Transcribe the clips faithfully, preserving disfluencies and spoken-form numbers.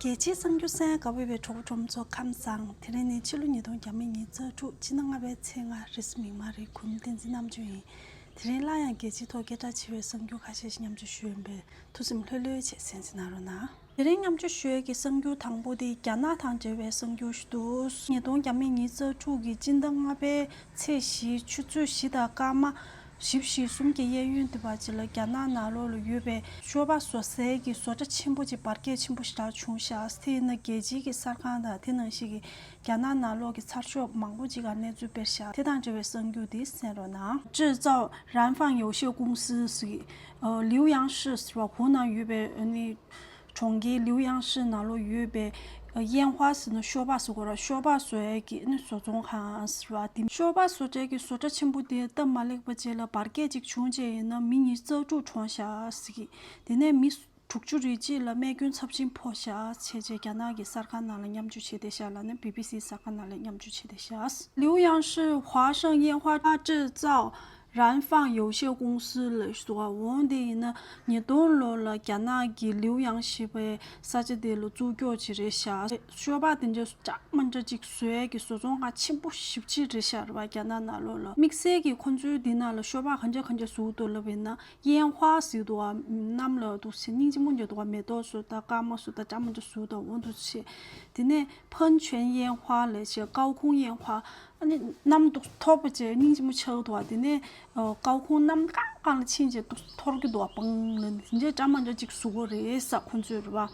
རྒྱལ་སྤྱིའི་གསར་འགྱུར་གསན་གནང་བའི་གྲོགས་པོ་གྲོགས་མོ་ཚོ་ཁམས་བཟང་། དེ་རིང་ནི་ཕྱི་ལོ་ཉིས་སྟོང་ཉི་ཤུ་རྩ་དྲུག་སྤྱི་ཟླ་ལྔ་པའི་ཚེས་ལྔ་རེས་གཟའ་མིག་དམར་རེད། གུས་མོ་བསྟན་འཛིན་རྣམ་དཔྱོད་ཡིན། དེ་རིང་སླར་ཡང་རྒྱལ་སྤྱིའི་ཐོག་སྐད་གྲགས་ཆེ་བའི་གསར་འགྱུར་ཁ་ཤས་ཤིག་མཉམ་སྤྱོད་ཞུས་ཡིན་པས། ཐུགས་སེམས་ལྷོད་ལྷོད་བྱས་གསན་གཟིགས་གནང་རོགས་གནང་། དེ་རིང་མཉམ་སྤྱོད་ཞུ་ཡས་ཀྱི་གསར་འགྱུར་དང་པོ་དེ་རྒྱ་ནག་དང་འབྲེལ་བའི་གསར་འགྱུར་ཞིག་འདུག་ཉིས་སྟོང་ཉི་ཤུ་རྩ་དྲུག་གི་སྤྱི་ཟླ་ལྔ་པའི་ཚེས་བཞི་ཆུ་ཚོད་བཞི་དང་སྐར་མ་བཞི་བཅུ་ཞེ་གསུམ་གྱི་གཡས་གཡོན་དེ་བར་ཅིག་ལ་རྒྱ་ནག་ནང་ལོགས་ལ་ཡོད་པའི་ཤོ་སྦག་བཟོ་སའི་གི་བཟོ་གྲྭ་ཆེན་པོ་ཅིག་འབར་གས་ཆེན་པོ་ཞེ་དྲག་བྱུང་ཤག་དེ་ཡིན་ན་རྒྱལ་སྤྱིའི་གི་གསར་ཁང་དང་དེ་ནང་བཞིན་གྱི་རྒྱ་ནག་ནང་ལོགས་ཀྱི་ཚགས་ཤོག་མང་པོ་ཅིག་ག་གནས་ཚུལ་སྤེལ་ཤག་དེ་དང་འབྲེལ་བའི་གསར་འགྱུར་དེ་གསན་རོགས་གནང་། 制造燃放有限公司 ཟེར། ཨ། ལིའུ་ཡང་ཧྲི་ཟེར་བ་ཧུའུ་ནན་ཡོད་པའི་ཨ་ནི་གྲོང་ཁྱེར་ལིའུ་ཡང་ཧྲི་ནང་ལོགས་ཡོད་པའི་ཨ་ཡེན་ཧྭ་ཟེར་ན་ཤོ་སྦག་ཟེར་དགོས་རེད། ཤོ་སྦག་བཟོ་ཡས་ཀྱི་ཨ་ནི་བཟོ་ཚོང་ཁང་ཟེར་བ་དེ། ཤོ་སྦག་བཟོ་གྲྭའི་གི་བཟོ་གྲྭ་ཆེན་པོ་དེ་སྟབས་མ་ལེགས་པ་བྱས་ལ་འབར་གས་ཅིག་བྱུང་རྗེས་ཡིན་ན་མི་ཉི་ཤུ་རྩ་དྲུག་གྲོངས་ཤག་ཟེར་གི། དེ་ནས་མི་དྲུག་ཅུ་རེ་གཅིག་ལ་རྨས་སྐྱོན་ཚབས་ཆེན་ཕོག་ཤག་བྱས་རྗེས་རྒྱ་ནག་གི་གསར་ཁང་ནང་ལ་མཉམ་སྤྱོད་བྱས་བསྡད་ཤག་ལབ་ནས་བི་བི་སི་གསར་ཁང་ནང་ལ་མཉམ་སྤྱོད་བྱས་བསྡད་ཤག་ལིའུ་ཡང་ཧྲི་ཧྭ་ཧྲང་ཡེན་ཧྭ་制造燃放有限公司 ལབ་འདུག་འོ་དེ་ཡིན་ན་ཉིས་སྟོང་ལོ་ལ་རྒྱ་ནག་གི་ལིའུ་ཡང་ཞེས་པའི་ས་ཆ་དེ་ལ་བཙུགས་ཀྱོག་ཅིག་རེད་ཤག་ཤོ་སྦག་དེ་འདྲ་འདྲ་མི་འདྲ་ཅིག་བཟོ་ཡས་ཀྱི་བཟོ་ཚོང་ཁང་ཆེན་པོ་ཞེ་པོ་ཅིག་རེད་ཤག་རེད་པ། རྒྱ་ནག་ནང་ལོགས་ལ་དམིགས་བསལ་གྱི་ཁོང་ཚོའི་འདི་ནང་ལ་ཤོ་སྦག་ག་འདྲ་ག་འདྲ་བཟོ་འདུག་ལབ་ཡིན་ན། ཡེན་ཧྭ་ཟེར་འདུག་པ། གནམ་ལ་འདུག་སེ་སྙིང་རྗེ་མོ་འདྲ་འདུག་པ། མེ་ཏོག་བཟོ་ད་སྐར་མ་བཟོ་ད་འདྲ་མི་འདྲ་བཟོ་ད་འོ་འདུག་སེ། དེ་ནས་ཕན་ཆོན་ཡེན་ཧྭ་ལབ་བྱས། ཀའོ་ཁུང་ཡེན་ཧྭ། ཨ་ནི་གནམ་འདུག་མཐོ་པོ་བྱས་སྙིང་རྗེ་མོ་ཆགས་འདུག་པ། དེ་ནས་ཨ་ཀའོ་ཁུང་གནམ་གང་གང་ལ་ཕྱིན་བྱས་འདུག་འཐོར་གྱི་འདུག་པ། སྤང་ལ་འདི་འདྲའི་འདྲ་མི་འདྲ་ཅིག་བཟོ་གི་རེད་ས། ཁོང་ཚོས་རེད་པ།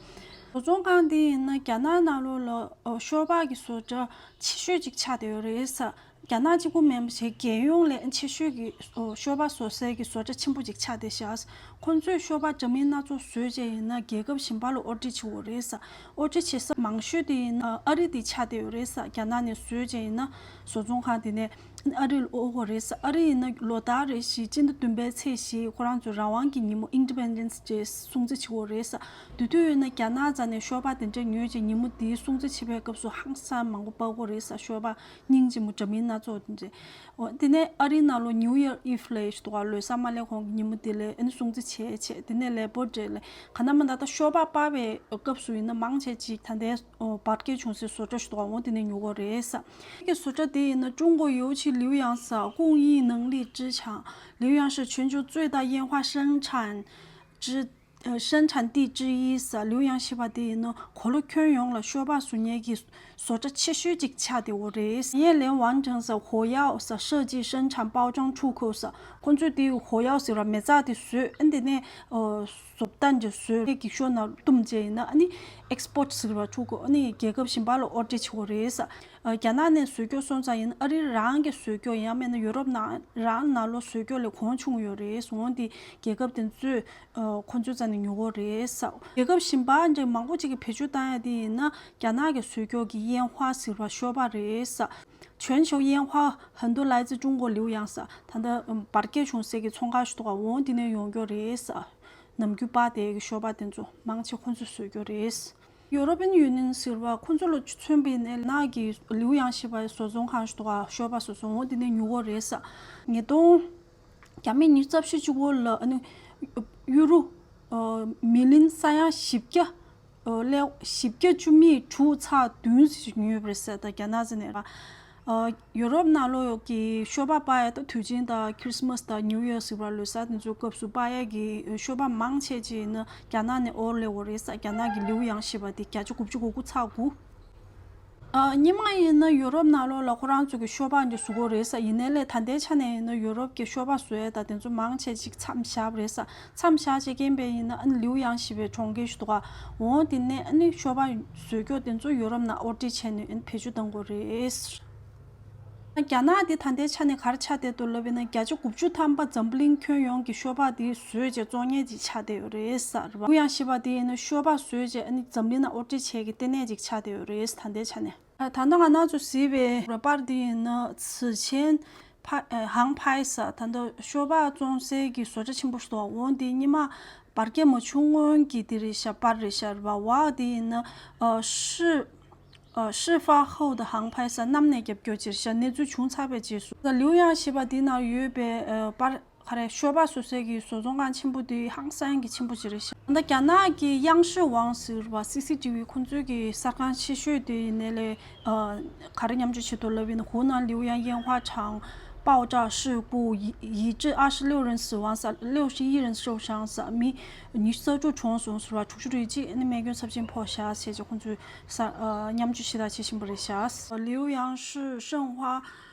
བཟོ་ཚོང་ཁང་དེ་ཡིན་ན་རྒྱ་ནག་ནང་ལོགས་ལ་ཨ་ཤོ་སྦག་གི་བཟོ་གྲྭ་ཆེ་ཤོས་ཅིག་ཆགས་བསྡད་ཡོད་རེད་ས། རྒྱ་ནག་གཅིག་པུ་མིན་པ་བྱས་རྒྱལ་ཡོངས་ལས་ཆེ་ཤོས་ཀྱི་ཨོ་ཤོ་སྦག་བཟོ་སའི་གི་བཟོ་གྲྭ་ཆེན་པོ་ཅིག་ཆགས་བསྡད་ཤག་ཁོང་ཚོས་ཤོ་སྦག་འདྲ་མིན་སྣ་ཚོགས་བཟོས་བྱས་ཡིན་ན་རྒྱལ་ཁབ་གཞན་པ་ལ་དབོར་འདྲེན་བྱེད་དགོས་རེད་ས། དབོར་འདྲེན་བྱེད་ས་མང་ཤོས་དེ་ཡིན་ན་ཨ་རི་དེ་ཆགས་བསྡད་ཡོད་རེད་ས། རྒྱ་ནག་ནས་བཟོས་བྱས་ཡིན་ན་བཟོ་ཚོང་ཁང་དེ་ནས་ཨ་རི་ལ་དབོར་དགོས་རེད་ས། ཨ་རི་ཡིན་ན་ལོ་ལྟར་རེ་བཞིན་སྤྱི་ཟླ་བདུན་པའི་ཚེས་བཞི་ཁོ་རང་ཚོའི་རང་དབང་གི་ཉིན་མོ་Independence Day སྲུང་བརྩི་བྱེད་དགོས་རེད་ས། དེ་དུས་ཡིན་ན་རྒྱ་ནག་རྩ་ནས་ཤོ་སྦག་དེ་འདྲ་ཉོས་བྱས་ཉིན་མོ་དེའི་སྲུང་བརྩི་བྱེད་པའི་སྐབས་སུ་ཧང་སང་མང་པོ་སྤར་དགོས་རེད་ས། ཤོ་སྦག་སྙིང་རྗེ་མོ་འདྲ་མིན་སྣ་ཚོགས་དེ་འདྲ། འོ་དེ་ནས་ཨ་རིའི་ནང་ལོགས་New Year Eve ལབ་ཡས་ཞིག་འདུག་ག་ལོ་གསར་མ་སླེབས་གོང་གི་ཉིན་མོ་དེ་ལ་ཨ་ནི་སྲུང་བརྩི་བྱས་བྱས། དེ་ནས་Labor Day ལ་ག་ན་མ་ད་ལྟ་ཤོ་སྦག་སྤར་བའི་སྐབས་སུ་ཡིན་ན་མང་ཆེ་ཅིག་ད་ལྟའི་འབར་གས་བྱུང་སའི་བཟོ་གྲྭ་ཞིག་འདུག་ག་འོ་དེ་ནས་ཉོ་གི་རེད་ས། གི་བཟོ་གྲྭ་དེ་ཡིན་ན་ཀྲུང་གོ་油气 Liuyang 工艺能力之强， Liuyang 是全球最大烟花生产之 ཨ་生产地之一ས། ལིའུ་ཡང་ཞེས་པ་དེ་ཡིན་ན་གོ་ལ་ཁྱོན་ཡོངས་ལ་ཤོ་སྦག་བཟོ་མཁན་གྱི་བཟོ་གྲྭ་ཆེ་ཤོས་ཅིག་ཆགས་བསྡད་ཡོད་རེད། ཡེ་ལེན་ཝང་ཀྲང་ས་ཧོ་ཡའོ་ས་设计生产包装出口ས། ཁོང་ཚོས་དེ་ཧོ་ཡའོ་ཟེར་བ་མེ་བཙའ་དེ་བཟོས། ཨ་དེ་ནས་ཨ་བཟོ་ལྟ་འདི་བཟོས་འགྱིག་ཤོག་ནང་བཏུམས་བྱས་ཡིན་ན་ཨ་ནི་ཨེག་སི་པོར་ཊི་ཟེར་བ་འཁྲུག་གོ་ཨ་ནི་རྒྱལ་ཁབ་གཞན་པ་ལ་དབོར་འདྲེན་བྱེད་དགོས་རེད་ས། ཨ་རྒྱ་ནག་ནས་བཟོས་རྒྱུ་སོང་ཙང་ཡིན་ཨ་རི་རང་གིས་བཟོས་རྒྱུ་ཡང་མིན་ན་ཡུ་རོབ་ནང་རང་ནང་ལོགས་བཟོས་རྒྱུ་ལས་གོང་ཆུང་ཡོད་རེད། འོ་དེ་རྒྱལ་ཁབ་དེ་ཚོས་ཨ་ཁོ་ཚོའི་རྩ་ནས་ཉོ་གི་རེད་ས། རྒྱལ་ཁབ་གཞན་པ་འདྲ་མང་པོ་ཅིག་གིས་བེད་སྤྱོད་བཏང་ཡ་དེ་ཡིན་ན་རྒྱ་ནག་གིས་བཟོས་རྒྱུ་གི་ཡེན་ཧྭ་ཟེར་བ་ཤོ་སྦག་རེད་ས། 全球烟花很多来自中国 Liuyang ས། ད་ལྟ་འབར་གས་བྱུང་སའི་གི་ཚོང་ཁང་ཞིག་འདུག་ག་འོ་དེ་ནས་ཡོང་རྒྱུ་རེད་ས། ནམ་རྒྱུན་སྤར་བསྡད་ཀྱི་ཤོ་སྦག་དེ་ཚོ་མང་ཆེ་ཁོ་ཚོས་བཟོས་རྒྱུ་རེད། ཡོ་རོ་པན་ཡུ་ནི་ཡན་ཟེར་བ་ཁོ་ཚོ་ལ་མཚོན་པ་ཡིན་ན་ནག་གི་ལིའུ་ཡང་ཞེས་པའི་བཟོ་ཚོང་ཁང་ཞིག་འདུག་ག་ཤོ་སྦག་བཟོ་ཚོང་འོ་དེ་ནས་ཉོ་གི་རེད་ས། ཉིས་སྟོང་རྒྱ་མི་ཉི་ཤུ་རྩ་བཞི་བཅུ་དགུ་ལ་ཨ་ནི་ཡུ་རོ་ཨ་མི་ལི་ཡོན་ས་ཡ་བཞི་བརྒྱ་ཨ་ལས་བཞི་བརྒྱ་བཅུ་མེད་དྲུག་ཚེག་བདུན་ཞིག་ཉོས་པ་རེད་ཟེར། ད་རྒྱ་ནག་ཟེར་ནས་ར། ཨ་ཡོ་རོབ་ནང་ལོགས་ཀྱི་ཤོ་སྦག་སྤར་ཡ་ད་དུས་ཆེན་དང་ཁྲི་སི་མ་སི་དང་ནིའུ་ཡར་ཟེར་བ་ལོ་གསར་དེ་ཚོའི་སྐབས་སུ་སྤར་ཡ་གི་ཤོ་སྦག་མང་ཆེ་ཅིག་ནི་རྒྱ་ནག་ནས་དབོར་སླེབས་ཡོད་རེད་ས། རྒྱ་ནག་གི་ལིའུ་ཡང་ཞེས་པ་དེ་བརྒྱ་ཆ་དགུ་བཅུ་གོ་དགུ་ཚེག་དགུ། ཨ་སྔོན་མ་ཡིན་ན་ཡོ་རོབ་ནང་ལོགས་ལ་ཁོ་རང་ཚོ་གི་ཤོ་སྦག་འདི་བཟོ་གི་རེད་ས། ཡིན་ནའི་ལས་ད་ལྟའི་ཆ་ནས་ཡིན་ན་ཡོ་རོབ་ཀྱི་ཤོ་སྦག་བཟོ་ཡ་ད་དེ་ཚོ་མང་ཆེ་ཅིག་མཚམས་བཞག་པ་རེད་ས། མཚམས་བཞག་བྱེད་མཁན་པས་ཡིན་ན་ཨ་ནི་ལིའུ་ཡང་ཞེས་པའི་གྲོང་ཁྱེར་ཞིག་འདུག་ག་འོ་དེ་ནས་ཨ་ནི་ཤོ་སྦག་བཟོ་རྒྱུ་དེ་ཚོ་ཡོ་རོབ་ནང་དབོར་འདྲེན་བྱས་ནས་ཨ་ནི་བེད་སྤྱོད་གཏང་དགོས་རེད། རྒྱ་ནག་དེ་ད་ལྟའི་ཆ་ནས་ག་རེ་ཆགས་བསྡད་འདུག་ལབ་ཡིན་ན་བརྒྱ་ཆ་དགུ་བཅུ་ཐམ་པ་འཛམ་བུ་གླིང་ཁྱོན་ཡོངས་ཀྱི་ཤོ་སྦག་དེ་བཟོས་བྱས་བཙོང་མཁན་ཅིག་ཆགས་བསྡད་ཡོད་རེད་ས། རེད་པ། ལིའུ་ཡང་ཞེས་པ་དེ་ཡིན་ན་ཤོ་སྦག་བཟོས་བྱས་ཨ་ནི་འཛམ་གླིང་ནང་དབོར་འདྲེན་བྱེད་ཀྱི་ལྟེ་གནས་ཅིག་ཆགས་བསྡད་ཡོད་རེད་ས། ད་ལྟའི་ཆ་ནས། ད་ལྟ་ང་རང་ཚོ་གཟིགས་པའི་རོ་པར་འདི་ཡིན་ན་ཚི་ཆེན་ཕ་ཧང་ཕའི་ས་ད་ལྟ་ཤོ་སྦག་བཙོང་སའི་གི་བཟོ་གྲྭ་ཆེན་པོ་ཞིག་འདུག་འོ་འདི་སྔོན་མ་འབར་གས་མ་བྱུང་སྔོན་གྱི་འདི་རེད་ཤག་པར་རེད་ཤག་རེད་པ། འོ་འདི་ཡིན་ན་ཨ་ཧྲི་ཨ་ཧྲི་ཧྥ་ཧོ་དང་ཧང་ཕའི་ས་གནམ་ནས་རྒྱབ་སྐྱོར་བྱེད་ཤག་གནས་ཚུལ་བྱུང་ཚར་བའི་རྗེས་སུ། ད་ལིའུ་ཡང་ཞེས་པ་འདི་ནང་ཡོད་པའི་ཨ་པར། ག་རེ་ཤོ་སྦག་བཟོ་སའི་གི་བཟོ་ཚོང་ཁང་ཆེན་པོ་དེ་ཧང་སང་གི་ཆེན་པོ་ཅིག་རེད་ཤག་ད་རྒྱ་ནག་གི་ཡང་ཧྲི་ཝང་ཟེར་བ་སི་སི་ཊི་ཝི་ཁོང་ཚོའི་གི་གསར་ཁང་ཆེ་ཤོས་དེ་ཡིན་ནའི་ལས། ག་རེ་མཉམ་སྤྱོད་བྱེད་དུ་ལབ་ཡིན་ན། 湖南浏阳烟花厂爆炸事故一致二十六人死亡 ཟེར། 六十一人受伤 ཟེར། མི་ཉི་ཤུ་རྩ་དྲུག་གྲོངས་སོང་ཟེར་བ། དྲུག་ཅུ་རེ་གཅིག་ཨ་ནི་རྨས་སྐྱོན་ཚབས་ཆེན་ཕོག་ཤག་ཟེར་བྱས་ཁོང་ཚོས་ས་ཨ་མཉམ་སྤྱོད་ཞེ་དྲག་བྱེད་བཞིན་པ་རེད་ཤག 浏阳市盛华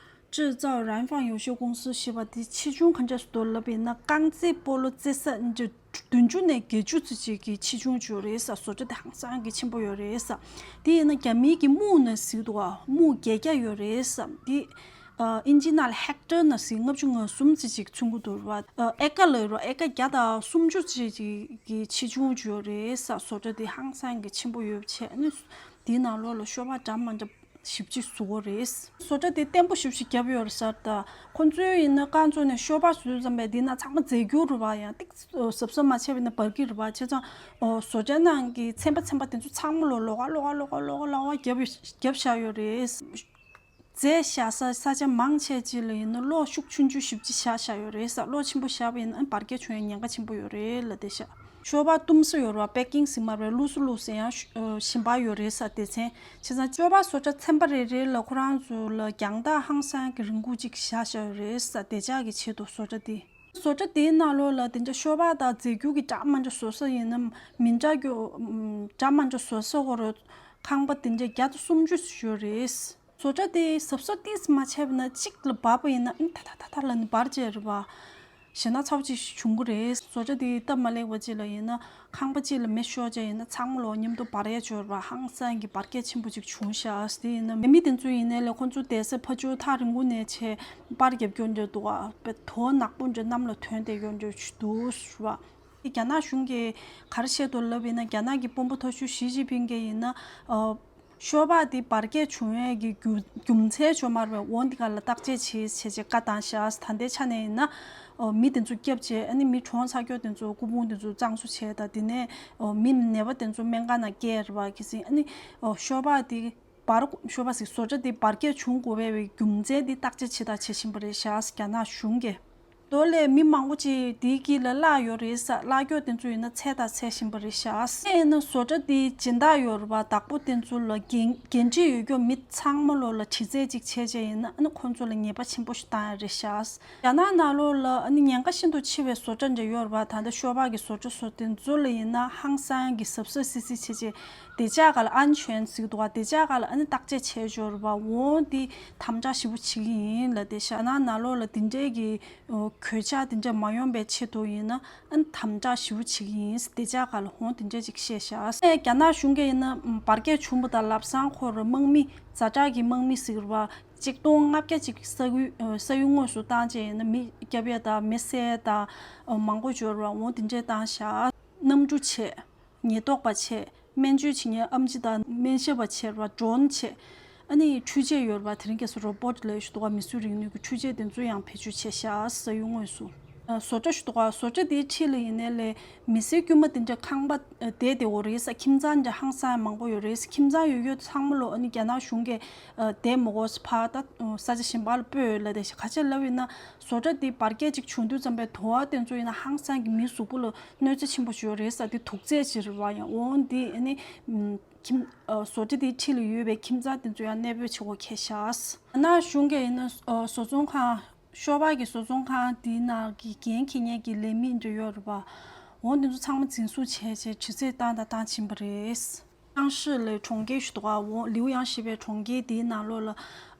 制造染坊有限公司 ཞེས་པ་དེ་ཆེ་ཆུང་ག་འདྲ་ཞིག་འདུག་ལབ་པ་ཡིན་ན། རྐང་རྩེད་སྤོ་ལོ་རྩེ་ས་འདི་བདུན་ཅུ་ནས་བརྒྱད་ཅུ་ཙམ་ཅིག་གི་ཆེ་ཆུང་ཅིག་ཡོད་རེད་ཟེར། བཟོ་གྲྭ་དེ་ཧང་སང་གི་ཆེན་པོ་ཡོད་རེད་ཟེར། དེ་ཡིན་ན་རྒྱ་མིའི་གི་མུའུ་ནས་ཟེར་འདུག་ག་མུའུ་བརྒྱད་བརྒྱ་ཡོད་རེད་ཟེར། དེ་ཨ་ཨིན་ཇི་ནང་ལ་ཧེག་ཊར་ནང་ཟེར་ལྔ་བཅུ་ང་གསུམ་ཙམ་ཅིག་མཚོན་གྱི་འདུག་རེད་པ། ཨ་ཨེ་ཀར་ལབ་རེད་པ། ཨེ་ཀར་བརྒྱ་དང་སུམ་ཅུ་ཙམ་ཅིག་གི་ཆེ་ཆུང་ཅིག་ཡོད་རེད་ཟེར། བཟོ་གྲྭ་དེ་ཧང་སང་གི་ཆེན་པོ་ཡོད་བྱས་ཨ་ནི་དེའི་ནང་ལོགས་ལ་ཤོ་སྦག་འདྲ་མི་འདྲ་ཞེ་པོ་ཅིག་བཟོ་གི་རེད། བཟོ་གྲྭ་དེ་བརྟན་པོ་ཞེ་པོ་ཅིག་བརྒྱབ་ཡོད་རེད་ཟེར། ད་ཁོང་ཚོའི་ཡིན་ན་རྐང་བཙུགས་ནས་ཤོ་སྦག་བཟོས་ཙམ་པས་དེ་ན་ཚང་མ་རྫས་འགྱུར་རེད་པ། ཡང་ཏིག་གཟབ་གཟབ་མ་བྱས་པ་ཡིན་ན་འབར་གྱི་རེད་པ། བྱས་ཙང་ཨོ་བཟོ་གྲྭ་ནང་གི་ཚན་པ་ཚན་པ་དེ་ཚོ་ཚང་མ་ལོ་ལོགས་ཀ་ལོགས་ཀ་ལོགས་ཀ་ལོགས་ཀ་ལོགས་ཀ་བརྒྱབ་བརྒྱབ་བཞག་ཡོད་རེད། རྫས་བཞག་ས་ས་ཆ་མང་ཆེ་ཅིག་ལ་ཡིན་ན་གློག་ཤུགས་ཆུང་ཆུང་ཞེ་པོ་ཅིག་བཞག་བཞག་ཡོད་རེད་ཟེར། གློག་ཆེན་པོ་བཞག་པ་ཡིན་ན་འབར་གས་བྱུང་ཡ་ཉེན་ཁ་ཆེན་པོ་ཡོད་རེད་ལབ་བསྡད་ཤག་ཤོ་སྦག་བཏུམས་ས་ཡོད་རེད་པ། པེ་ཀིང་ཟེར་མ་རེད། བླུགས་ས་བླུགས་ས་ཡང་ཞིམ་པ་ཡོད་རེད་ཟེར། སྡེ་ཚན་བྱས་ཙང་ཤོ་སྦག་བཟོ་གྲྭ་ཚན་པ་རེ་རེ་ལ་ཁོ་རང་ཚོ་ལ་རྒྱང་ཐག་ཧང་སང་གི་རིན་གོང་ཅིག་བཞག་བཞག་ཡོད་རེད་ཟེར། བདེ་འཇགས་ཀྱི་ཆེད་དུ་བཟོ་གྲྭ་དེ། བཟོ་གྲྭ་དེའི་ནང་ལོགས་ལ་དེ་འདྲ་ཤོ་སྦག་དང་རྫས་འགྱུར་གྱི་འདྲ་མི་འདྲ་བཟོ་ས་ཡིན་ན་མི་འདྲ་རྒྱུ་འདྲ་མི་འདྲ་བཟོ་ས་ཁོ་རང་ཁང་པ་དེ་འདྲ་བརྒྱ་དང་སུམ་ཅུ་ཡོད་རེད། བཟོ་གྲྭ་དེ་གཟབ་གཟབ་ཏོག་ཙམ་མ་བྱས་པ་ན་གཅིག་ལ་འབར་བ་ཡིན་ན་ཨ་ནི་ཐ་ཐ་ཐ་ཐ་ལབ་ནས་འབར་བྱས་རེད་པ། ཞེད་སྣང་ཚ་པོ་ཅིག་བྱུང་གི་རེད། བཟོ་གྲྭ་དེ་སྟབས་མ་ལེགས་པ་ཅིག་ལ་ཡིན་ན་ཁང་པ་གཅིག་ལ་མེ་ཤོར་བྱས་ཡིན་ན་ཚང་མ་ལོ་མཉམ་དུ་འབར་ཡས་ཅིག་ཡོད་རེད་པ། ཧང་སང་གི་འབར་གས་ཆེན་པོ་ཅིག་བྱུང་ཤག་དེ་ཡིན་ན་མི་དེ་ཚོ་ཡིན་ནའི་ལས་ཁོང་ཚོ་བསྡད་ས་ཕར་ཕྱོགས་ཐག་རིང་པོ་ནས་བྱས་པར་རྒྱབ་སྐྱོར་འདྲ་འདུག་ག་དོ་ནག་པོ་འདྲ་གནམ་ལ་ཐོན་བསྡད་ཡོད་འདྲ་ཅིག་འདུག་ཟེར་བ། རྒྱ་ནག་གཞུང་གིས་ག་རེ་བཤད་འདུག་ལབ་ཡིན་ན། རྒྱ་ནག་གི་དཔོན་པོ་མཐོ་ཤོས་ཞི་ཅིན་ཕིང་གིས་ཡིན་ན། ཨ། ཤོ་སྦག་འདི་འབར་གས་བྱུང་ཡས་ཀྱི་རྒྱུ་རྒྱུ་མཚན་ཅིག་མ་རེད་པས། འོ་འདི་ག་ལ་བརྟག་དཔྱད་བྱེད་བྱས་བྱས་བཀའ་བཏང་ཤག་ད་ལྟའི་ཆ་ནས་ཡིན་ན། ཨ། མི་དེ་ཚོ་བསྐྱབས་བྱས་ཨ་ནི་མི་གྲོངས་ཚར་ཀྱོག་དེ་ཚོ་སྐུ་ཕུང་དེ་ཚོ་གཙང་བཟོ་བྱས་དང་། དེ་ནས་ཨ། མི་ནད་པ་དེ་ཚོ་སྨན་ཁང་ནང་བསྐྱལ་རེད་པ། གལ་སྲིད་ཨ་ནི་ཨ། ཤོ་སྦག་འདི་འབར། ཤོ་སྦག་ཟེར། བཟོ་གྲྭ་འདི་འབར་གས་བྱུང་དགོས་པའི་རྒྱུ་མཚན་འདི་བརྟག་དཔྱད་བྱེད་དང་བྱེད་བཞིན་པ་རེད་ཤག་རྒྱ་ནག་གཞུང་གིས། མདོ་ལས་མི་མང་པོ་ཅིག་དེའི་དཀྱིལ་ལ་བརླག་ཡོད་རེད་ཟེར། བརླག་ཀྱོག་དེ་ཚོ་ཡིན་ན་འཚོལ་དང་འཚོལ་བཞིན་པ་རེད་ཤག་དེ་ཡིན་ན་བཟོ་གྲྭ་དེའི་སྦྱིན་བདག་ཡོད་རེད་པ། བདག་པོ་དེ་ཚོ་ལ་འགན་འགན་འཁྲི་ཡོད་ཀྱོག་མི་ཚང་མ་ལོགས་ལ་དྲི་རྩད་ཅིག་བྱས་བྱས་ཡིན་ན་ཨ་ནི་ཁོང་ཚོ་ལ་ཉེས་པ་ཆེན་པོ་ཞིག་བཏང་ཡ་རེད་ཤག་རྒྱ་ནག་ནང་ལོགས་ལ་ཨ་ནི་ཉེན་ཁ་ཤིན་ཏུ་ཆེ་བའི་བཟོ་གྲྭ་འདྲ་ཡོད་རེད་པ། ད་ལྟ་ཤོ་སྦག་གི་བཟོ་གྲྭ་སོགས་དེ་ཚོ་ལ་ཡིན་ན་ཧང་སང་གི་གཟབ་གཟབ་སིག་སིག་བྱས་བྱས། བདེ་འཇགས་སྒང་ལ། 安全 ཟེར་གྱི་འདུག་ག་བདེ་འཇགས་སྒང་ལ་ཨ་ནི་བརྟག་དཔྱད་བྱས་ཡོད་རེད་པ། འོ་འདི་དམ་དྲག་ཞེ་པོ་བྱེད་ཀྱི་ཡིན་ལབ་བསྡད་ཤག་རྒྱ་ནག་ནང་ལོགས་ལ་དེ་འདྲའི་གི་ཨོ། གོད་ཆག་དེ་འདྲ་མ་ཡོང་པའི་ཆེད་དུ་ཡིན་ན་ཨ་ནི་དམ་དྲག་ཞེ་པོ་བྱེད་ཀྱི་ཡིན། བདེ་འཇགས་སྒང་ལ་འོ་དེ་འདྲ་ཅིག་བཤད་ཤག་ཨེ་རྒྱ་ནག་གཞུང་གིས་ཡིན་ན་འབར་གས་བྱུང་བ་དང་ལམ་སང་ཁོ་རང་དམག་མི་ཛ་དྲག་གི་དམག་མི་ཟེར་གྱི་རེད་པ། གཅིག་སྟོང་ལྔ་བརྒྱ་ཅིག་ས་ཡུལ་ས་ཡུལ་དངོས་སུ་བཏང་བྱས་ཡིན་ན་མི་སྐྱོབ་ཡས་དང་མི་བསད་དང་མང་པོ་ཅིག་ཡོད་རེད་པ། འོ་དེ་འདྲ་བཏང་ཤག་གནམ་གྲུ་བྱས། ཉེན་རྟོག་པ་བྱས། སྨན་བཅོས་བྱེད་མཁན་ཨེམ་ཆི་དང་སྨན་ཞབས་པ་བྱས་རེད་པ། ཌོ་རོན་བྱས། ཨ་ནི་འཕྲུལ་ཆས་ཡོད་རེད་པ། དེ་རིང་ཁ་སང་རོ་བོ་ཊི་ལབ་ཡས་ཅིག་འདུག་ག་མིས་བཟོས་རིག་ནུས་ཀྱི་འཕྲུལ་ཆས་དེ་ཚོ་ཡང་བེད་སྤྱོད་བྱས་ཤག་ས་ཡུལ་དངོས་སུ། ཨ། བཟོ་གྲྭ་ཅིག་འདུག་ག་བཟོ་གྲྭ་དེའི་འཁྲིས་ལ་ཡིན་ནའི་ལས་མི་སེར་དཀྱུས་མ་དེ་འདྲ་ཁང་པ་བསྡད་བསྡད་ཡོད་རེད་ཟེར། ཁྱིམ་ཚང་འདྲ་ཧང་སང་མང་པོ་ཡོད་རེད་ཟེར། ཁྱིམ་ཚང་ཡོད་ཡོད་ཚང་མ་ལོ་ཨ་ནི་རྒྱ་ནག་གཞུང་གིས་ཨ། བསྡད་མི་དགོས་ཟེར། ཕར་ད་ས་ཆ་གཞན་པ་ལ་སྤོས་ལབ་བསྡད་ཤག་ག་རེ་ལབ་ཡིན་ན། བཟོ་གྲྭ་འདི་འབར་གས་ཅིག་བྱུང་དུས་ཙམ་པའི་དུ་བ་དེ་ཚོ་ཡིན་ན་ཧང་སང་གི་མིའི་གཟུགས་པོ་ལ་གནོད་འཚེ་ཆེན་པོ་ཞིག་ཡོད་རེད་ཟེར། དེ་དུག་རྫས་ཅིག་རེད་པ། ཡང་འོ་འདི་ཨ་ནི་ཁྱིམ་ཨ། བཟོ་གྲྭ་དེའི་འཁྲིས་ལ་ཡོད་པའི་ཁྱིམ་ཚང་དེ་ཚོ་ཡང་གནས་སྤོས་བྱེད་དགོས་ཁེལ་ཤག་རྒྱ་ནག་གཞུང་གིས་ཡིན་ན་ཨ། བཟོ་ཚོང་ཁང་། ཤོ་སྦག་གི་བཟོ་ཚོང་ཁང་དེའི་ནང་གི་འགན་འཁྱེར་མཁན་གྱི་ལས་མི་འདྲ་ཡོད་རེད་པ། འོ་དེ་ཚོ་ཚང་མ་འཛིན་བཟུང་བྱས་བྱས་དྲི་རྩད་བཏང་དང་བཏང་བཞིན་པ་རེད། 阳世 ལས་གྲོང་ཁྱེར་ཞིག་འདུག་ག་འོ་ལིའུ་ཡང་ཞེས་པའི་གྲོང་ཁྱེར་དེའི་ནང་ལོགས་ལ་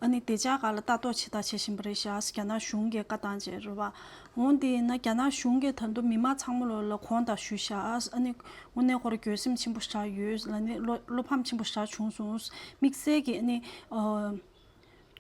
ཨ་ནི་བདེ་འཇགས་སྒང་ལ་ལྟ་རྟོག་བྱེད་དང་བྱེད་བཞིན་པ་རེད་ཤག་རྒྱ་ནག་གཞུང་གིས་བཀའ་བཏང་བྱས་རེད་པ། འོ་དེ་ཡིན་ན་རྒྱ་ནག་གཞུང་གིས་ད་དུང་མི་མང་ཚང་མ་ལོགས་ལ་དགོངས་དག་ཞུས་ཤག་ཨ་ནི་དངོས་གནས་ཁོ་རང་འགྱོད་སེམས་ཆེན་པོ་ཞེ་དྲག་ཡོད་ལབ་ནས་བློ་བློ་ཕམ་ཆེན་པོ་ཞེ་དྲག་བྱུང་སོང་། དམིགས་བསལ་གྱི་ཨ་ནི་ཨ།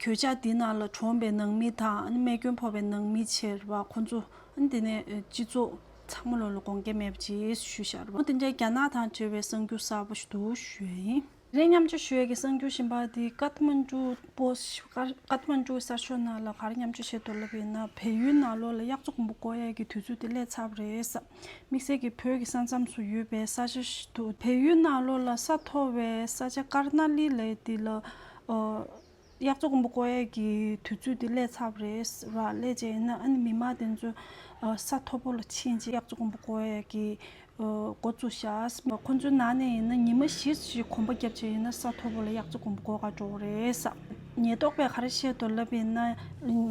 གོད་ཆག་འདི་ནང་ལ་གྲོངས་པའི་ནང་མི་དང་ཨ་ནི་རྨས་སྐྱོན་ཕོག་པའི་ནང་མི་བྱས་རེད་པ། ཁོ་ཚོ་ཨ་ནི་དེ་ནས་སྤྱི་ཚོགས་ཚང་མ་ལོགས་ལ་དགོངས་འགལ་མེད་པ་ཅིག་ཞུས་བཞག་རེད་པ། དེ་འདྲའི་རྒྱ་ནག་དང་འབྲེལ་བའི་གསར་འགྱུར་གསར་པ་ཞིག་འདུག་ཞུ་ཡ་ཡིན། དེ་རིང་མཉམ་སྤྱོད་ཞུ་ཡས་ཀྱི་གསར་འགྱུར་གཞན་པ་དེ་ཀཏ་མན་ཀྲུ་པོ་སི་ཀཏ་མན་ཀྲུ་གསར་ཤོག་ནང་ལ་ག་རེ་མཉམ་སྤྱོད་བྱས་འདུག་ལབ་པ་ཡིན་ན། བལ་ཡུལ་ནང་ལོགས་ལ་དབྱར་རྩྭ་དགུན་འབུ་བརྐོ་ཡས་ཀྱི་དུས་ཚོད་དེ་སླེབས་ཚར་བ་རེད་ཟེར། དམིགས་བསལ་གྱི་བོད་ཀྱི་ས་མཚམས་སུ་ཡོད་པའི་ས་ཆ་ཞིག་འདུག་བལ་ཡུལ་ནང་ལོགས་ལ་ས་མཐོ་བའི་ས་ཆ་ཀར་ན་ལི་ལབ་ཡས་དེ་ལ་ཨ། དབྱར་རྩྭ་དགུན་འབུ་བརྐོ་ཡས་ཀྱི་དུས་ཚོད་དེ་སླེབས་ཚར་བ་རེད་ར། སླེབས་རྗེས་ཡིན་ན་ཨ་ནི་མི་མང་དེ་ཚོ་ས་མཐོ་པོ་ལ་ཕྱིན་རྗེས་དབྱར་རྩྭ་དགུན་འབུ་བརྐོ་ཡས་ཀྱི་འགོ་བཙུགས་ཤག་ཁོ་ཚོའི་ནང་ནས་ཡིན་ན་ཉི་མ་བཞི་ཞིག་གོམ་པ་བརྒྱབ་བྱས་ཡིན་ན་ས་མཐོ་པོ་ལ་དབྱར་རྩྭ་དགུན་འབུ་བརྐོ་ག་འགྲོ་གི་རེད་ཟེར། ཉེན་རྟོག་པས་ག་རེ་བཤད་འདུག་ལབ་ཡིན་ན།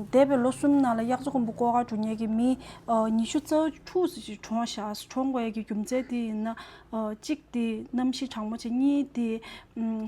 འདས་པའི་ལོ་གསུམ་ནང་ལ་དབྱར་རྩྭ་དགུན་འབུ་བརྐོ་ག་འགྲོ་མཁན་གྱི་མི་ཉི་ཤུ་རྩ་དྲུག་ཞིག་གྲོངས་ཤག་གྲོངས་དགོས་ཡས་ཀྱི་རྒྱུ་མཚན་དེ་ཡིན་ན། གཅིག་དེ་གནམ་གཤིས་གྲང་མོ་བྱས། གཉིས་དེ་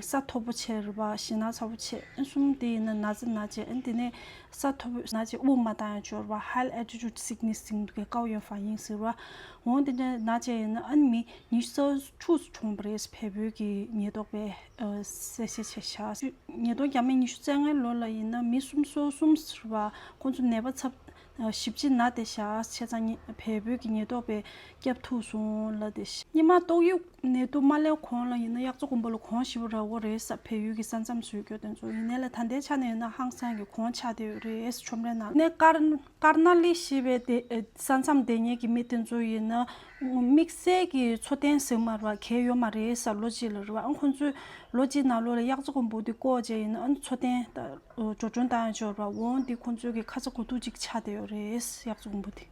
ས་མཐོ་པོ་བྱས་རེད་པ། ཞེད་སྣང་ཚ་པོ་བྱས། ཨ་གསུམ་དེ་ཡིན་ན་ན་ཚ་ན་བྱས། ཨ་དེ་ནས་ས་མཐོ་པོ་ན་བྱས་དབུགས་མ་བཏང་ཡང་ཆོག་རེད་པ། High Altitude Sickness ཟེར་གྱི་ཀའོ་ཡོན་ཧྥ་ཡིན་ཟེར་བ། འོང་དེ་འདྲ་ན་བྱས་ཡིན་ན་ཨ་ནི་མི་ཉི་ཤུ་རྩ་དྲུག་གྲོངས་པ་རེད། བལ་པོའི་གི་ཉེན་རྟོག་པས་གསལ་བཤད་བྱས་ཤག་ཉིས་སྟོང་ཉི་ཤུ་རྩ་ལྔའི་ལོ་ལ་ཡིན་ན་མི་སུམ་ཅུ་སོ་གསུམ་ཟེར་བ་ཁོང་ཚོ་ནད་པ་ཚབས་ཞེ་པོ་ཅིག་ན་བསྡད་ཤག་བྱས་ཙང་ཉེ་བལ་པོའི་གི་ཉེན་རྟོག་པས་བསྐྱབས་ཐུབ་སོང་ལབ་བསྡད་ཤག་སྔོན་མ་ཏོག་དབྱིབས་ནད་དུག་མ་སླེབས་གོང་ལ་ཡིན་ན་དབྱར་རྩྭ་དགུན་འབུ་ལ་གོང་ཞེ་པོ་རག་གི་རེད་ཟེར། བལ་ཡུལ་གྱི་ས་མཚམས་བཟོས་རྒྱུ་དེ་ཚོ་ཡིན་ནའི་ལ་ད་ལྟའི་ཆ་ནས་ཡིན་ན་ཧང་སང་གི་གོང་ཆགས་བསྡད་ཡོད་རེད་ཟེར། ཁྲོམ་རའི་ནང་ནས་ཀར་ཀར་ན་ལི་ཞེས་པའི་དེ་ས་མཚམས་བསྡད་མཁན་གྱི་མི་དེ་ཚོ་ཡིན་ན་དམིགས་བསལ་གྱི་འཚོ་རྟེན་ཟེར་མ་རེད་པ། གལ་ཡོད་མ་རེད་ཟེར། ལོ་གཅིག་ལ་རེད་པ། ཨ་ཁོང་ཚོས་ལོ་གཅིག་ནང་ལོགས་ལ་དབྱར་རྩྭ་དགུན་འབུ་དེ་བརྐོས་བྱས་ཡིན་ན་ཨ་འཚོ་རྟེན་ད་འགྲོ་གྲོན་བཏང་ཡང་ཆོག་རེད་པ། འོང་དེ་ཁོང་ཚོའི་གི་ཁ་ཚ་དགོས་གཏུགས་ཅིག་ཆགས་བསྡད་ཡོད་རེད་ཟེར། དབྱར་རྩྭ་དགུན་འབུ་དེ།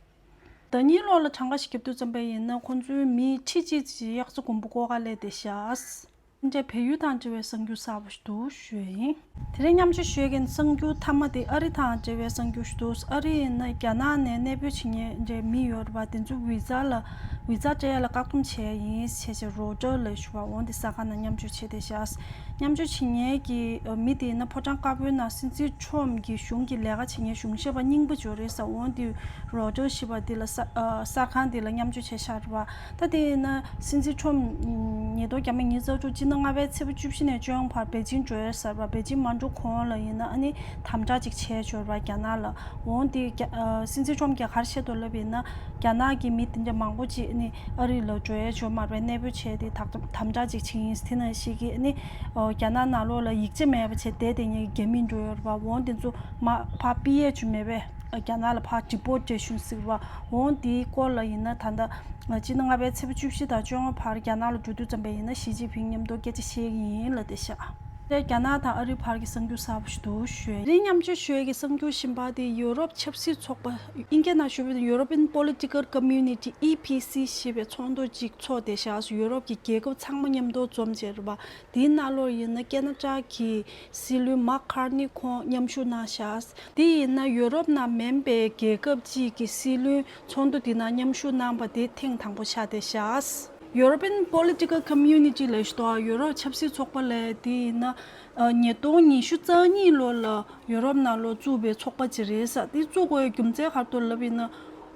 ཟླ་ཉིན་ལོགས་ལ་གྲངས་ཀ་ཞིག་རྒྱབ་དུས་ཙམ་པ་ཡིན་ན་ཁོང་ཚོའི་མི་ཁྲི་གཅིག་ཅིག་དབྱར་རྩྭ་དགུན་འབུ་བརྐོ་ག་སླེབས་བསྡད་ཤག་འདྲ་བལ་ཡུལ་དང་འབྲེལ་བའི་གསར་འགྱུར་གསར་པ་ཞིག་འདུག་ཞུ་ཡ་ཡིན། དེ་རིང་མཉམ་སྤྱོད་ཞུ་ཡ་གི་གསར་འགྱུར་མཐའ་མ་དེ་ཨ་རི་དང་འབྲེལ་བའི་གསར་འགྱུར་ཞིག་འདུག་ཨ་རི་ཡིན་ན་རྒྱ་ནག་ནས་གནས་སྤོས་བྱེད་མཁན་འདྲའི་མི་ཡོད་རེད་པ། དེ་ཚོ་བི་ཛ་ལ་བི་ཛ་སྤྲད་ཡ་ལ་བཀག་སྡོམ་བྱས་ཡིན་ཞེས་བྱས་རོའི་ཊར་ལ་ཞུ་བ། འོང་དེ་གསར་ཁང་ནང་མཉམ་སྤྱོད་བྱས་བསྡད་ཤག་མཉམ་སྤྱོད་བྱེད་མཁན་གྱི་མི་དེ་ཡིན་ན་ཕོ་བྲང་དཀར་པོའི་ནང་སྲིད་འཛིན་ཁྲོམ་གྱི་གཞུང་གི་ལས་ཀ་བྱེད་མཁན་གཞུང་ཞབས་པ་རྙིང་པ་ཅིག་ཡོད་རེད་ཟེར། འོང་དེ་རོའི་ཊར་ཞེས་པ་འདི་ལ་གསར་ཨ་གསར་ཁང་འདི་ལ་མཉམ་སྤྱོད་བྱས་ཤག་རེད་པ། ད་དེ་ཡིན་ན་སྲིད་འཛིན་ཁྲོམ་ཉིས་སྟོང་ཉི་ཤུ་རྩ་དྲུག་སྤྱི་ཟླ་ལྔ་པའི་ཚེས་པ་བཅུ་བཞི་ནས་བཅོ་ལྔ་བར་པེ་ཅིང་འགྲོ་ཡ་ཟེར་བ། པེ་ཅིང་མ་འགྲོ་གོང་ལ་ཡིན་ན་ཨ་ནི་དམ་དྲག་ཅིག་བྱས་ཡོད་རེད་པ་རྒྱ་ནག་ལ། འོང་དེ་རྒྱ་ཨ་སྲིད་འཛིན་ཁྲོམ་གྱིས་ག་རེ་བཤད་འདུག་ལབ་ཡིན་ན་རྒྱ་ནག་གི་མི་དེ་འདྲ་མང་པོ་ཅིག་ཨ་ནི་ཨ་རི་ལ་འགྲོ་ཡ་ཡོད་མ་རེད། གནས་སྤོས་བྱས་ཏེ་དག་དམ་དྲག་ཅིག་བྱེད་ཡིན། དེ་ནང་བཞིན་གྱི་ཨ་ནི་ཨོ་རྒྱ་ནག་ནང་ལོགས་ལ་ཡིག་ཆ་མེད་པ་བྱས་བསྡད་བསྡད་མཁན་གྱི་རྒྱ་མི་འགྲོ་ཡོད་རེད་པ། འོང་དེ་ཚོ་མར་ཕར་ཕུད་ཡ་ཅིག་མེད་པས། རྒྱ་ནག་ལ་ཕར་ཌི་པོར་ཊེ་ཤན་ཟེར་བ། འོང་དེའི་སྐོར་ལ་ཡིན་ན་ད་ལྟ་སྤྱི་ཟླ་ལྔ་པའི་ཚེས་པ་བཅུ་བཞི་དང་བཅོ་ལྔ་བར་རྒྱ་ནག་ལ་འགྲོ་དུས་ཙམ་པ་ཡིན་ན་ཞི་ཅིན་ཕིང་མཉམ་དུ་སྐད་ཆ་བཤད་ཀྱི་ཡིན་ལབ་བསྡད་ཤག་དེ་རྒྱ་ནག་དང་ཨ་རི་བར་གྱི་གསར་འགྱུར་གསར་པ་ཞིག་འདུག་ཞུ་ཡ་ཡིན། དེ་རིང་མཉམ་སྤྱོད་ཞུ་ཡ་གི་གསར་འགྱུར་གཞན་པ་དེ་ཡུ་རོབ་ཆབ་སྲིད་ཚོགས་པ་ཨིན་སྐད་ནང་ཞུ་བ་ཡིན་ན་European Political Community E P C ཞེས་པའི་ཚོགས་འདུ་གཅིག་ཚོགས་བསྡད་ཤག་ཡུ་རོབ་ཀྱི་རྒྱལ་ཁབ་ཚང་མ་མཉམ་དུ་འཛོམས་བྱས་རེད་པ། དེའི་ནང་ལོགས་ཡིན་ན་ཁེ་ན་ཌ་གི་སྲིད་བློན་མཱག་ཁར་ནི་ཁོང་མཉམ་ཞུགས་གནང་ཤག་དེ་ཡིན་ན་ཡུ་རོབ་ནང་མིན་པའི་རྒྱལ་ཁབ་ཅིག་གི་སྲིད་བློན་ཚོགས་འདུ་དེ་ནང་མཉམ་ཞུགས་གནང་པ་དེ་ཐེངས་དང་པོ་ཆགས་བསྡད་ཤག European Political Community ལབ་ཞིག་འདུག་ཡུ་རོབ་ཆབ་སྲིད་ཚོགས་པ་ལབ་དེ་ཡིན་ན་ཉིས་སྟོང་ཉི་ཤུ་རྩ་གཉིས་ལོ་ལ་ཡུ་རོབ་ནང་ལོགས་བཙུགས་པའི་ཚོགས་པ་ཅིག་རེད་ཟེར། དེ་བཙུགས་དགོས་རྒྱུ་མཚན་ག་རེ་འདུག་ལབ་ཡིན་ན།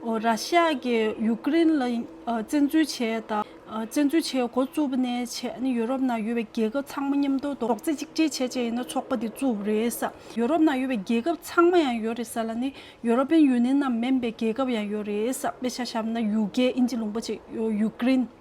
ར་ཤི་ཡ་གིས་ཡུ་ཀེ་རེན་ལ་བཙན་འཛུལ་བྱས་དང་། བཙན་འཛུལ་བྱས་འགོ་བཙུགས་པ་ནས་བྱས་ནས་ཡུ་རོབ་ནང་ཡོད་པའི་རྒྱལ་ཁབ་ཚང་མ་མཉམ་དུ་རྡོག་རྩ་གཅིག་སྒྲིལ་བྱས་བྱས་ཡིན་ན་ཚོགས་པ་དེ་བཙུགས་པ་རེད་ཟེར། ཡུ་རོབ་ནང་ཡོད་པའི་རྒྱལ་ཁབ་ཚང་མ་ཡང་ཡོད་རེད་ཟེར་ལ་ནི་ཡུ་རོ་པིན་ཡུ་ནི་ཡན་ནང་མིན་པའི་རྒྱལ་ཁབ་ཡང་ཡོད་རེད་ཟེར། དཔེ་ཆ་བཞག་ན་ཡུ་ཀེ་ཨིན་ཇི་ལུང་པ་བྱས་ཡུ་ཀེ་རེན།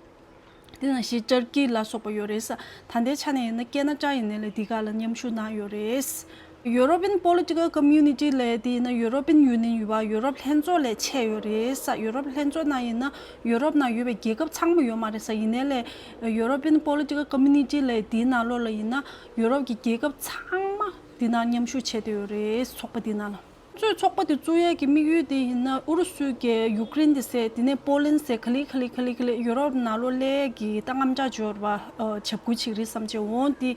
དེ་ནང་བཞིན་ཊར་ཀི་ལ་སོགས་པ་ཡོད་རེད་ཟེར། ད་ལྟའི་ཆ་ནས་ཡིན་ན་ཁེ་ན་ཌ་ཡིན་ནའི་ལས་འདི་ག་ལ་མཉམ་ཞུགས་གནང་ཡོད་རེད། European Political Community ལས་དེ་ཡིན་ན་ཡུ་རོ་པིན་ཡུ་ནི་ཡན་ཡོད་པ་ཡུ་རོབ་ལྷན་ཚོགས་ལས་ཆད་ཡོད་རེད་ཟེར། ཡུ་རོབ་ལྷན་ཚོགས་ནང་ཡིན་ན་ཡུ་རོབ་ནང་ཡོད་པའི་རྒྱལ་ཁབ་ཚང་མ་ཡོད་མ་རེད་ཟེར། ཡིན་ནའི་ལས་European Political Community ལས་དེའི་ནང་ལོགས་ལ་ཡིན་ན་ཡུ་རོབ་ཀྱི་རྒྱལ་ཁབ་ཚང་མ་དེ་ནང་མཉམ་ཞུགས་བྱས་བསྡད་ཡོད་རེད། ཚོགས་པ་དེ་ནང་ལ། ཚོས་ཚོགས་པ་དེ་བཙུགས་ཡས་ཀྱི་དམིགས་ཡུལ་དེ་ཡིན་ན་ཨུ་རུ་སུ་གིས་ཡུ་ཀེ་རེན་དེ་བསད། དེ་ནས་པོ་ལན་བསད། ག་ལེ་ག་ལེ་ག་ལེ་ག་ལེ་ཡུ་རོབ་ནང་ལོགས་སླེབས་ཀྱི་ད་དངངས་སྐྲག་འཇོར་བ་ཨ་བྱ་འགུལ་ཅིག་རེད་བསམ་བྱས། འོང་དེ་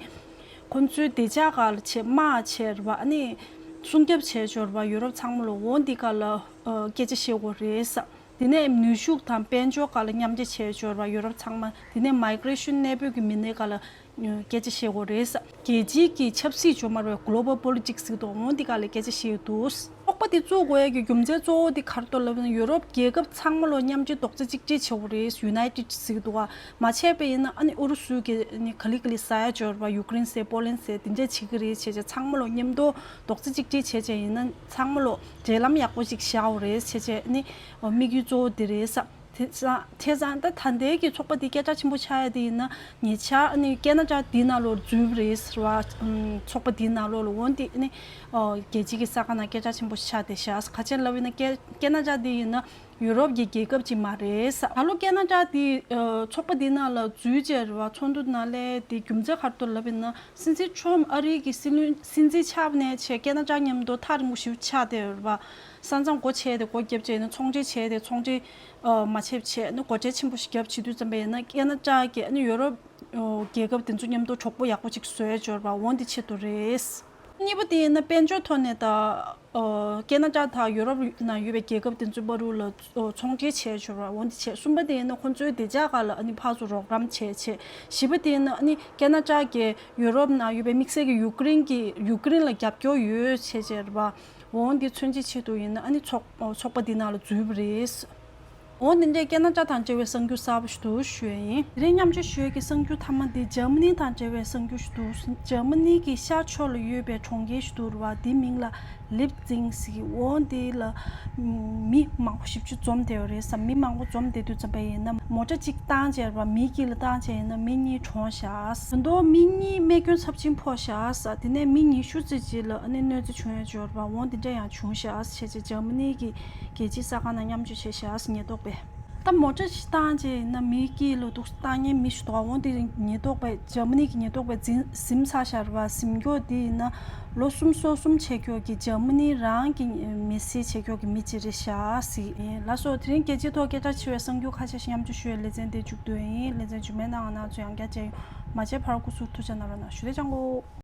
ཁོ་ཚོའི་བདེ་འཇགས་སྒང་ལ་བྱས་དམག་བྱས་རེད་བ། ཨ་ནི་སྲུང་སྐྱོབ་བྱས་འཇོར་བ་ཡུ་རོབ་ཚང་མ་ལ། འོང་དེ་ག་ལ་ཨ་སྐད་ཆ་བཤད་དགོས་རེད་ཟེར། དེ་ནས་ནུས་ཤུགས་དང་དཔལ་འབྱོར་སྒང་ལ་མཉམ་འབྲེལ་བྱས་འཇོར་བ་ཡུ་རོབ་ཚང་མ། དེ་ནས་མའི་གྷི་རེ་ཤན་གནས་སྤོས་ཀྱི་མི་སྣའི་སྒང་ལ་སྐད་ཆ་བཤད་དགོས་རེད་ཟེར། རྒྱལ་སྤྱིའི་གི་ཆབ་སྲིད་འཇོ་མར་བའི་Global Politics ཟེར་དུས་འོང་འདི་ག་ལ་སྐད་ཆ་བཤད་འདུག་ཚོགས་པ་འདི་བཙུགས་དགོས་ཡ་གི་རྒྱུ་མཚན་གཙོ་བོ་འདི་ག་རེ་འདུག་ལབ་ན་ཡུ་རོབ་རྒྱལ་ཁབ་ཚང་མ་ལོ་མཉམ་གཅིག་རྡོག་རྩ་གཅིག་སྒྲིལ་བྱེད་དགོས་རེད། United ཟེར་འདུག་ག་མ་བྱས་པ་ཡིན་ན་ཨ་ནི་ཨུ་རུ་སུ་གི་ནི་ག་ལེ་ག་ལེ་ཟ་ཡ་འབྱོར་བ་ཡུ་ཀེ་རེན་ཟེར་པོ་ལན་ཟེར་དེ་འདྲ་བྱེད་ཀྱི་རེད་བྱས་བྱས་ཚང་མ་ལོ་མཉམ་དུ་རྡོག་རྩ་གཅིག་སྒྲིལ་བྱས་བྱས་ཡིན་ན་ཚང་མ་ལོ་འབྲེལ་ལམ་ཡག་པོ་ཞིག་བཞག་དགོས་རེད་བྱས་བྱས་ནི་དམིགས་ཡུལ་གཙོ་བོ་འདི་རེད་ཟེར། དེ་ཙང་དེ་ཙང་ད་ད་ལྟའི་གི་ཚོགས་པ་འདི་སྐད་གྲགས་ཆེན་པོ་ཆགས་ཡ་དེ་ཡིན་ན་ཉེ་ཆར་ཨ་ནི་ཁེ་ན་ཌ་འདིའི་ནང་ལོགས་འཛུལ་བ་རེད་ཟེར་བ། ཚོགས་པ་འདིའི་ནང་ལོགས་ལ་འོང་དེ་ཨ་ནི་རྒྱལ་སྤྱིའི་གི་གསར་ཁང་ནང་སྐད་གྲགས་ཆེན་པོ་ཆགས་བསྡད་ཤག་ག་ཅི་ལབ་ཡིན་ན་ཁེ་ཁེ་ན་ཌ་འདི་ཡིན་ན་ ཡུ་རོབ་ཀྱི་རྒྱལ་ཁབ་ཅིག་མ་རེད། ད་ལོ་ཀེ་ན་ཌ་དེ་ཚོགས་པ་འདི་ནང་ལ་འཛུལ་བྱས་རེད་བ། ཚོགས་འདུ་ནང་ལས་དེ་རྒྱུ་མཚན་ག་རེ་འདུག་ལབ་ཡིན་ན། སྲིད་འཛིན་ཁྲོམ་ཨ་རི་གི་སྲིད་བློན་སྲིད་འཛིན་ཆགས་ནས་བྱས་ཀེ་ན་ཌ་མཉམ་དུ་ཐག་རིང་པོ་ཞིག་ཆགས་བསྡད་ཡོད་རེད་བ། ས་མཚམས་སྒོ་ཕྱེ་སྟེ་སྒོ་བརྒྱབ་བྱས་ནས་ཚོང་འབྲེལ་བྱས་ཏེ། ཚོང་འབྲེལ་མ་བྱས་བྱས་ནས་སྒོ་ཁྲལ་ཆེན་པོ་ཞིག་བརྒྱབ་བྱེད་དུས་ཙམ་པ་ཡིན་ན། ཀེ་ན་ཌ་གི་ཨ་ནི་ཡུ་རོབ་རྒྱལ་ཁབ་དེ་ཚོ་མཉམ་དུ་གྲོགས་པོ་ཡག་པོ་ཅིག་བཟོས་ཡོད་རེད་བ། འོ་འདི་ཆེད་དུ་རེད། གཉིས་པ་དེ་ཡིན་ན་དཔལ་འབྱོར་ཐོག་ནས་ད་ཨོ། ཀེ་ན་ཌ་དང་ཡུ་རོབ་ནང་ཡོད་པའི་རྒྱལ་ཁབ་དེ་ཚོའི་བར་དུ་ལ་ཨོ། ཚོང་འབྲེལ་བྱས་ཆོག་པ་འོ་འདི་བྱས། གསུམ་པ་དེ་ཡིན་ན་ཁོང་ཚོའི་བདེ་འཇགས་སྒང་ལ་ཨ་ནི་ཕར་ཚུར་རོགས་རམ་བྱས་བྱས། བཞི་པ་དེ་ཡིན་ན་ཨ་ནི་ཀེ་ན་ཌ་གིས་ཡུ་རོབ་ནང་ཡོད་པའི་དམིགས་བསལ་གྱི་ཡུ་ཀེ་རེན་གྱི་ཡུ་ཀེ་རེན་ལ་རྒྱབ་སྐྱོར་ཡོད་བྱས་བྱས་རེད་པ། འོ་འདི་མཚོན་བྱེད་ཆེད་དུ་ཡིན་ན་ཨ་ནི་ཚོགས་ཨོ། ཚོགས་པ་འདི་ནང་ལ་འཛུལ་བ་རེད། འོ་འདི་འདྲའི་ཀེ་ན་ཌ་དང་འབྲེལ་བའི་གསར་འགྱུར་གསར་པ་ཞིག་འདུག་ཞུ་ཡ་ཡིན། དེ་རིང་མཉམ་སྤྱོད་ཞུ་ཡ་གི་གསར་འགྱུར་མཐའ་མ་འདི་འཇར་མ་ནི་དང་འབྲེལ་བའི་གསར་འགྱུར་ཞིག་འདུག་འཇར་མ་ནི་གི་ཤར་ཕྱོགས་ལ་ཡོད་པའི་གྲོང་ཁྱེར་ཞིག་འདུག་རེད་བ། དེའི་མིང་ལ་ལིབ་ཛིང་ཟེར། འོ་འདི་ལ་མི་མང་པོ་ཞེ་པོ་ཅིག་འཛོམས་བསྡད་ཡོད་རེད་ཟེར། མི་མང་པོ་འཛོམས་བསྡད་དུས་ཙམ་པ་ཡིན་ན་མོ་ཊ་གཅིག་བཏང་བྱས་རེད་བ། མི་དཀྱིལ་ལ་བཏང་བྱས་ཡིན་ན་མི་གཉིས་གྲོངས་ཤག་ཟེར། ད་དུང་མི་གཉིས་རྨས་སྐྱོན་ཚབས་ཆེན་ཕོག་ཤག་ཟེར། དེ་ནས་མི་ཉི་ཤུ་ཙམ་ཅིག་ལ་ཨ་ནི་གནོད་འཚེ་བྱུང་ཡོད་ཅོར་བ། འོ་འདི་འདྲ་ཡང་བྱུང་ཤག་ཟེར་བྱས། འཇར་མ་ནི་གི་རྒྱལ་སྤྱིའི་གསར་ཁང་ནང་མཉམ་སྤྱོད་བྱས་ཤག་ཟེར། ཉེན་རྟོག་པས། ད་མོ་ཊ་ཞིག་བཏང་བྱས་ཡིན་ན་མི་དཀྱིལ་ལ་འདུག་བཏང་མཁན་མི་ཞིག་འདུག་ག་འོ་འདི་ཉེན་རྟོག་པས། འཇར་མ་ནི་གི་ཉེན་རྟོག་པས་འཛིན་ཟིན་ཚར་ཤག་རེད་བ། ཟིན་སྐྱོར་འདི་ཡིན་ན་ལོ་གསུམ་སོ་གསུམ་བྱས་སྐྱོར་གྱི་འཇར་མ་ནི་རང་གི་མི་སེར་བྱས་སྐྱོར་གྱི་མི་གཅིག་རེད་ཤག་ཟེར་ཡིན། ལགས་སོ། དེ་རིང་རྒྱལ་སྤྱིའི་ཐོག་སྐད་གྲགས་ཆེ་བའི་གསར་འགྱུར་ཁ་ཤས་ཤིག་མཉམ་སྤྱོད་ཞུ་བའི་ལེ་ཚན་དེ་མཇུག་བསྡུ་ཡིན། ལེ་ཚན་རྗེས་མའི་ནང་ང་ང་ཚོ་ཡང་བསྐྱར་མཇལ་ཡོང་། མ་མཇལ་བར་སྐུ་གཟུགས་ཐུགས་ཅག་གནང་རོགས་གནང་ཞུ། བདེ་ལེགས་བྱང་གོ།